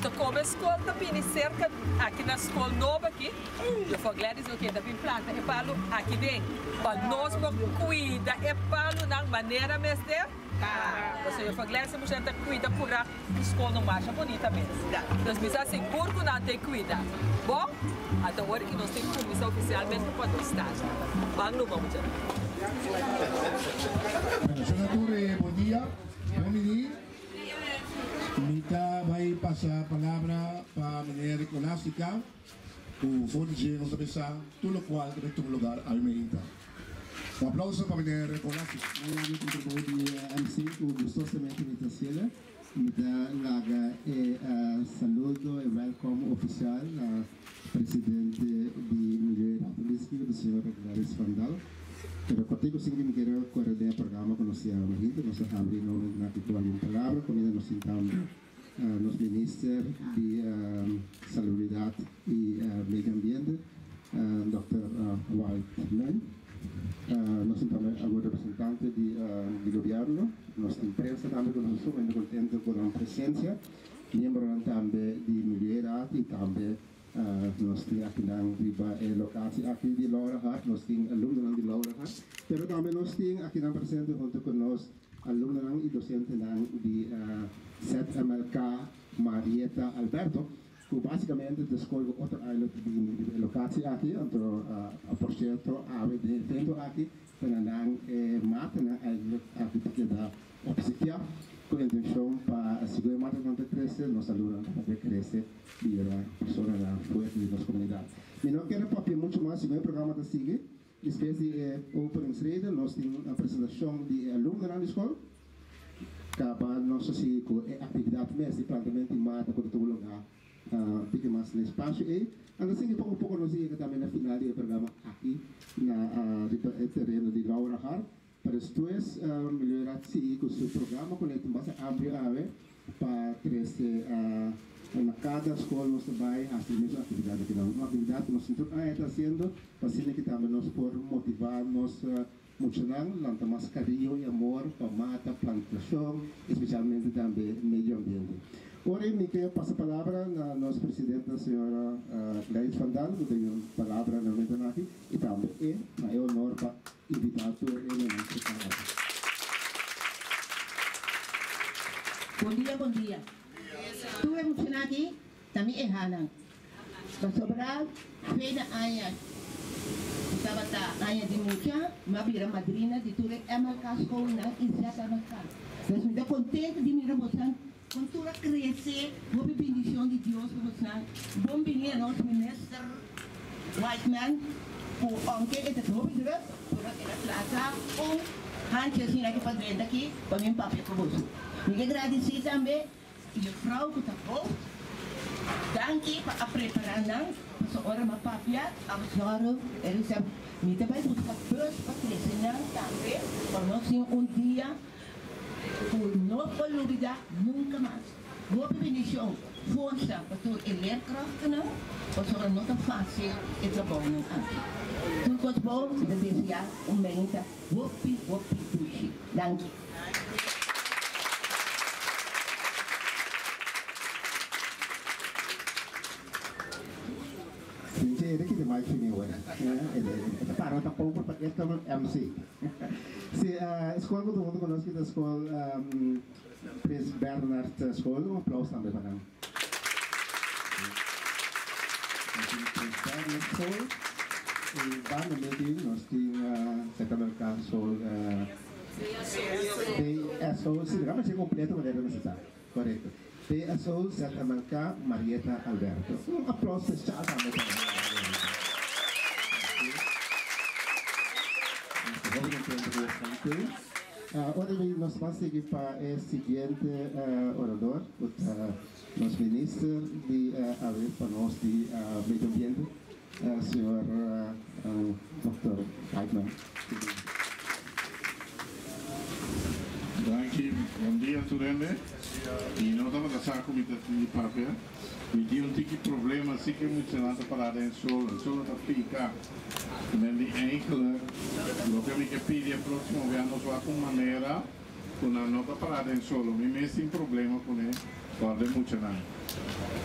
Anto komo e skol ta bini serka aki na skol nobo aki, Juffrouw Gladys lo keda bin planta e palu aki den pa nos por kuida e palunan manera mester ta. Pasobra Juffrouw Gladys e muchanan ta kuida pura un skol no masha bunita mes. Dus mi sa sigur ku nan ta e kuida. Bon, anto ora ki nos tin kuminsa ofisialmente pa nos start. Ban numa muchanan. Bueno, señor tur bon dia. Bon bini. Mi ta bai pasa palabra pa meneer Nicolastica cu for di dje nos ta bisa tur locual ta bai tuma lugar awe meinta. Un aplauso pa meneer Nicolastica. Mañana mi tin trabou di MC cu gustosamente mi ta haciele. Mi ta laga e saludo, e welcome oficial na Presidente di Milieu Raad di señor Gladys van Dal. Pero kòrtiku sin ki mi kere kore den e programa ku nos tin awe mahinta, nos a habri no aki ku algun palabra kaminda nos tin tambe nos Minister di Salubridat i Medio Ambiente, Dòkter Whiteman. Nos tin tambe algun representante di gobièrnu, nos tin prensa tambe ku nos ta sumamente kontento ku nan presensia, miembronan tambe di Milieu Raad i tambe Nos tin akinan riba e locatie aki di Laura Hart, nos tin alumnonan di Laura Hart, pero tambe nos tin akinan presente hunto cu nos alumnonan y docentenan di ZMLK Marieta Alberto, cu basicamente ta scol cu otro aña lo ta bini riba e locatie aki, anto por cierto awe den e evento aki ta na nan e matanan eigenlijk aki ta keda obsequia cu intencion pa sigur e matanan ta crece, nos alumnonan tambe ta crece. Bira personanan fuerte di nos comunidad. Mi no kere papia mucho mas sino e programa ta sigui. Despues di e openingsrede nos tin un presentacion di e alumnonan di school. Caba nos ta sigui cu e actividad mes di plantamento di mata cu ta tuma lugar un tiki mas na e espacio ey. Anto sigui poco poco nos a yega tambe na final di e programa aki na riba e tereno di Laura Hart. Pa despues Milieu-Raad sigui cu su programa cu nan tin basta amplio awe pa trece na cada scol nos ta bay haci e mesun actividad aki nan. Un actividad cu nos tin tur aña ta haciendo pa asina ki tambe nos por motiva nos muchanan lanta mas cariño y amor pa mata, plantacion y specialmente tambe medio ambiente. Ora y mi ke pasa palabra na nos presidenta señora Gladys van Dal cu ta yun palabra na momento aki y tambe e na e honor pa Invitá tur e hendenan ku ta aki. Bon dia, bon dia. Tur e muchanan aki ta mi ehanan. Pasobra fe na aña ku tabata aña di mucha, mi a bira madrina di tur e MLK schoolnan i ZMLK. Pues mi ta contento di mira bosan con tur a crece. Hopi bendicion di Dios pa bosan. Bon bini a nos Minister Whiteman cu aunke e ta hopi druk pero el a trata un hanchi asina aki pa drenta aki pa mi papia cu boso. Mi ke gradici tambe juffrouw cu ta hoofd. Danki pa a prepara nan pasobra ora mi a papia a zorg el bisa mi ta bay busca bus pa trece nan tambe pa nos tin un dia cu no por lubida nunca mas. Hopi bendicion, forsa pa tur e leerkrachtnan, pasobra no ta facil e trabounan aki. Tur cos bon, mi ta desea un meinta hopi hopi dushi. Danki. Sinchi e ta kita mic fini awor. E ta para tampoco pa e ta MC. Si, e school cu tur mundo conoce ta school Prins Bernhard School. Un aplauso tambe pa nan. Prins Bernhard School. Y banda medio nos tin ZMLK School BSO. Si, mi a completo manera mester ta. Correcto. BSO ZMLK Marieta Alberto. Un aplauso special tambe pa nan. Nos ta hopi contento cu esnan tur. Ora di nos ban sigui pa e siguiente orador cu ta nos Minister di awe pa nos di Medio Ambiente, Señor Dòkter Whiteman. Danki, bon dia tur hende. Mi no tabata sa ku mi ta tin di papia. Mi tin un tiki problema si ku e muchanan ta pará den solo. E solo ta pika. Men di eigenlijk loke mi ke pidi e próksimo bia nos wak un manera. ku nan no ta pará den solo. Mi mes tin problema kuné kòrda e muchanan.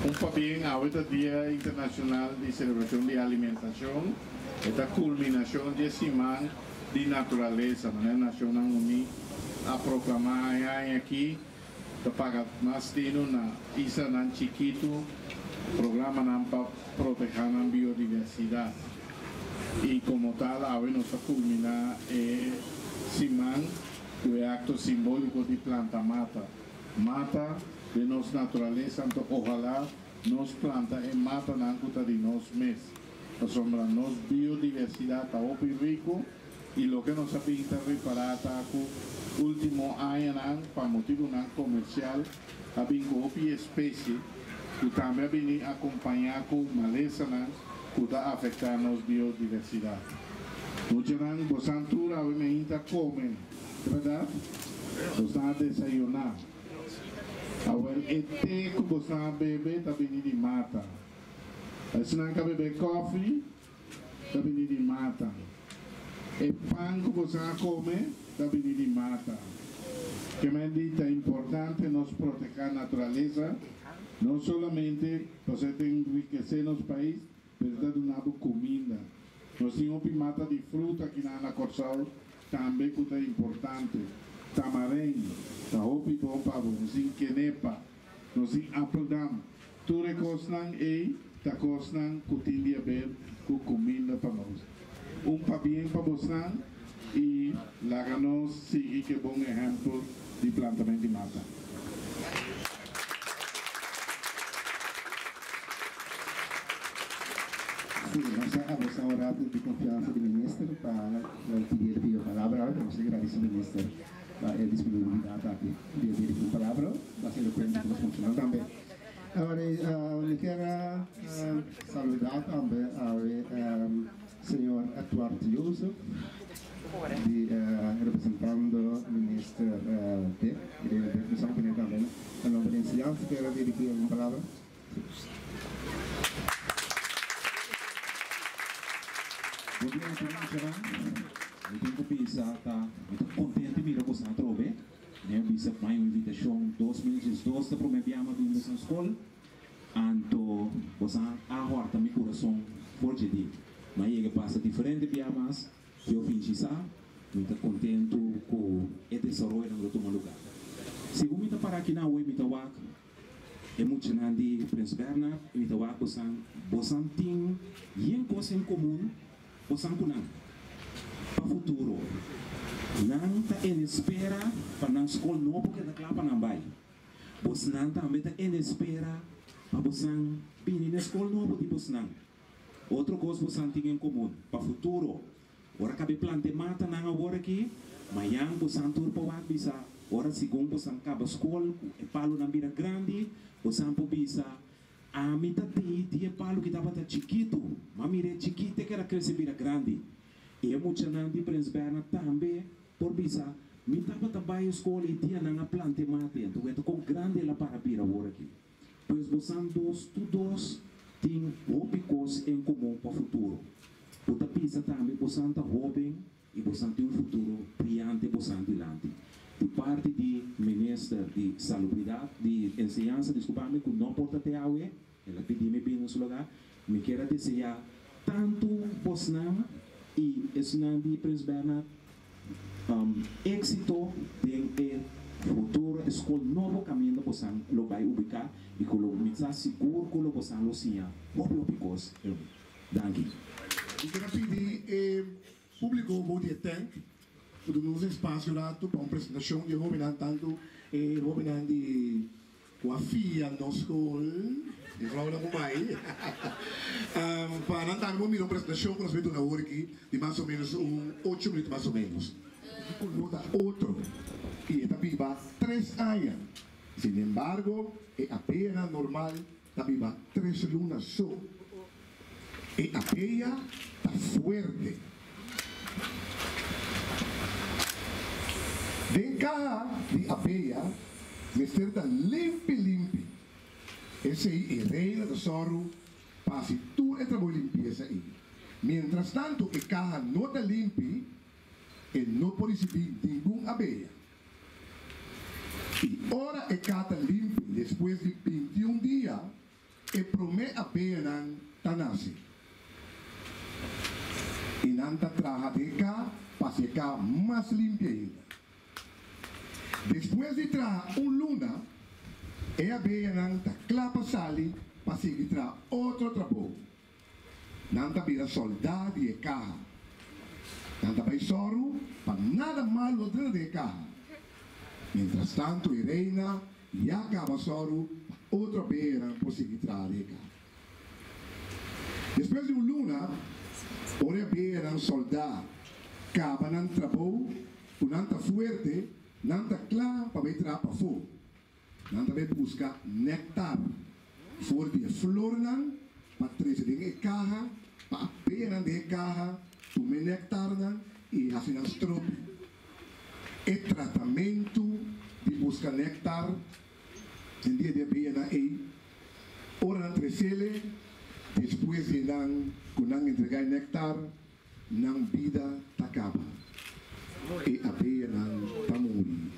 Un pabien, awe ta Dia Internashonal di Selebrashon di Alimentashon. E ta kulminashon dje siman di naturalesa, manera Nashonnan Uní a proklamá e aña akí. Ta paga mas tinu na islanan chikitu, programanan pa protehá nan biodiversidat. I komo tal awe nos ta kulminá e siman ku e akto simbóliko di planta mata. Mata den nos naturalesa, anto ohalá nos planta e matanan ku ta di nos mes, pasobra nos biodiversidat ta hopi riku. I loke nos a bin ta ripará ta ku último añanan pa motibunan komersial a bin ku hopi espesie ku tambe a bini akompañá ku malesanan ku ta afektá nos biodiversidat. Muchanan, bosan tur awe meinta kome, ta bèrdat? Bosan a desayuná. Awèl e te ku bosan a bebe ta bini di mata. Esnan ku a bebe kòfi ta bini di mata. E pan ku boso a kome ta bini di mata. Kemen di ta importante nos protehá naturalesa, no solamente pasobra e ta enrikesé nos pais, pero e ta duna bo kuminda. Nos tin hopi mata di fruta akinan na Kòrsou tambe ku ta importante. Tamarein ta hopi bon pa bo. Nos tin kenepa. Nos tin Appledam. Tur e kosnan ei ta kosnan ku tin di haber ku kuminda pa nos. Un pabien pa bosnan i laga nos sigui ku e bon ehèmpel di plantament di mata. Sí, nos a abusá un rato di konfiansa di minister pa pidi el pidi un palabra awe, pero nos ta gradisí minister. Pa e disponibilidat aki di e dirigi un palabra mas elokuente ku nos funshonal tambe. Awor mi kier a saluda tambe awe señor Edward Joseph di representando minister Dick, Irene Dick mi sa ku bini tambe na nomber di enseñansa kier a dirigi algun palabra. Bon dia tur muchanan. Mi tin ku bisa ta mi ta kontento mira boso atrobe. Mi a bisa mai un invitashon 2012 ta prome biaha mi a bin boso na skol. Anto boso a hòrta mi kurason for dje di. Mi a yega pasa diferente biaha mas. Yo finchi sa, mi ta kontentu ku e desaroyonan ku ta tuma lugá. Segun mi ta para akinan awe mi ta wak E muchanan di Prins Bernhard i mi ta wak bosan, bosan tin yen kos en komun, bosan ku nan. Pa futuro, nan ta en espera pa nan skol nobo keda kla pa nan bai. Bosnan tambe ta en espera pa bosan bini na e skol nobo di bosnan. Otro kos bosan tin en komun, pa futuro, Ora kabe planta e matanan awor aki, mayan bosan tur por wak bisa, ora segun bosan kaba skol ku e palunan bira grandi, bosan por bisa, Ami ta tei di e palu ki tabata chikitu, ma mira e chikite ku el a krese bira grandi. I e muchanan di Prins Bernhard tambe por bisa, Mi tabata bai e skol e dia nan a planta e mata, i anto weta kon grandi el a para bira awor aki. Pues bosan dos tur dos tin hopi kos en komun pa futuro. Bo ta bisa tambe bosan ta hoben i bosan tin un futuro briante bosan dilanti. Di parti di Minister di Salubridat, di Enseñansa, diskulpa mi ku no por ta te awe, el a pidi mi bini na su lugá, mi kier a deseá tantu bosnan i esnan di Prins Bernhard Éxito den e futuro skol nobo kaminda bosan lo bai ubiká i ku lo kuminsá sigur ku lo bosan lo siña hopi hopi kos. Danki. Mi ker a pidi e públiko bou di e tènt ku duna nos espasio ratu pa un presentashon di e hóbennan, tantu e hóbennan di Ku a fia nos skol, e vrouwnan ku bai, pa nan tambe por mira un presentashon ku nos bai duna awor aki di mas o menos un ocho minuut mas o menos. Ki koló ta otro i e ta biba tres aña. Sinembargo, e abeanan normal ta biba tres luna so. E abea ta fuerte. Den kaha di abea mester ta limpi limpi. Esei e reina ta sòru pa hasi tur e trabou di limpiesa ei. Mientrastantu e kaha no ta limpi, e no por risibí ningun abea. I ora e kaha ta limpi despues di 21 dia, e promé abeanan ta nase. I nan ta traha den e kaha pa hasi e kaha mas limpi ainda. Despues di traha un luna, e abeanan ta kla pa sali pa sigui traha otro trabou. Nan ta bira soldá di e kaha. Nan ta bai sòru pa nada malu no drenta den e kaha. Mientrastantu e reina ya kaba sòru pa otro abeanan por sigui traha den e kaha. Despues di un luna, ora e abeanan soldá kaba nan trabou, ku nan ta fuerte, nan ta kla pa bai traha pafó. Nan ta bai buska nèktar for di e flornan pa trese den e kaha, pa abeanan den e kaha tuma e nèktarnan i hasi nan stropi. E tratamentu di buska nèktar den dia di abeanan ei, ora nan tresele, despues di nan ku nan entregá e nèktar, Nan bida ta kaba. E abeanan ta muri.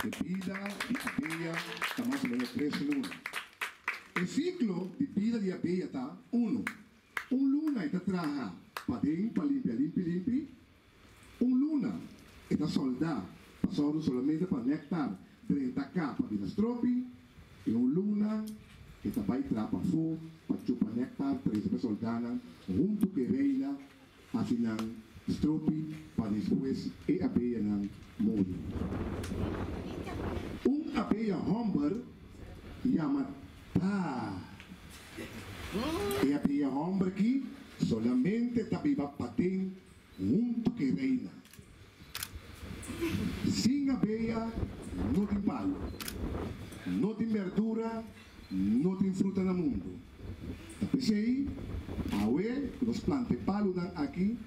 E bida di abea ta mas o menos tres luna. E siklo di bida di abea ta, uno. Un luna e ta traha paden pa limpia limpi limpi. Un luna e ta soldá pa sòru solamente pa nèktar drenta ka pa bira stropi i un luna e ta bai tra pafó pa chupa nèktar trese pa e soldánan huntu ku e reina hasi nan stropi pa despues e abeyanan muri. Un abeya hòmber yama Taa. E abeya hòmber aki solamente ta biba paden huntu ku e reina. Sin abeya no tin palu, no tin berdura, no tin fruta na mundu. Ta p'esei, awe ku nos planta e palunan aki,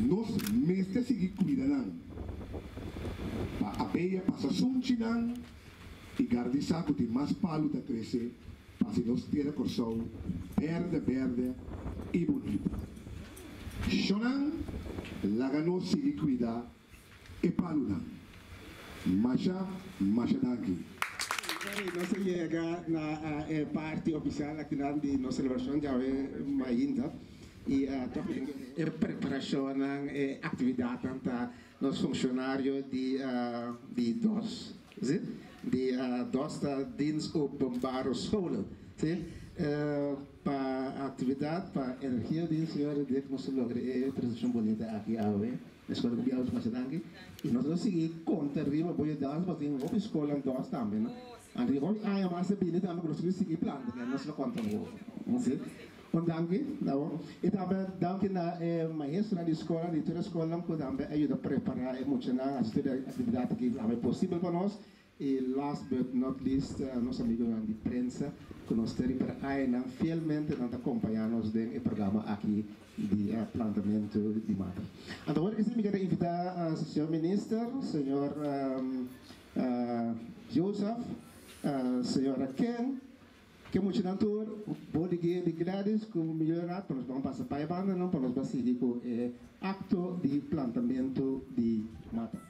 nos mester sigui kuida nan, pa abeya pasa sunchi nan i gardisá ku tin mas palu ta krese pa hasi nos tera Kòrsou bèrdè bèrdè i bunita. Shonnan, laga nos sigui cuida e palunan. Masha, masha danki. Sorry, nos a yega na e parti oficial akinan di nos celebracion djawe mainta y toch e preparacionnan, e actividadnan ta nos funcionario di di dos, si, di dos ta Dienst Openbare Scholen, si. Pa actividad pa energia di señor Dick nos a logra e presentacion bonita aki awe na escola di Biaus masha danki y nos lo sigui conta riba bo yudansa pasobra tin hopi scolnan dos tambe no anto tin hopi aña mas ta bini tambe cu nos lo sigui planta ke nos lo conta bo si un danki na bo y tambe danki na e maestronan di scola di tur e scolnan cu tambe a yuda prepara e muchanan haci tur e actividad aki tambe posibel pa nos. Y last but not least nos amigonan di prensa cu nos ta riba añanan fielmente nan ta compaña nos den e programa aki di plantamento di mata. Anto awor kesi mi kier a invita señor Minister, señor Joseph, señora Ken, ke muchanan tur bo di guia di Gladys cu Miljoenraad pa nos ban pasa pa e bandanan pa nos ban sigui cu e acto di plantamento di mata.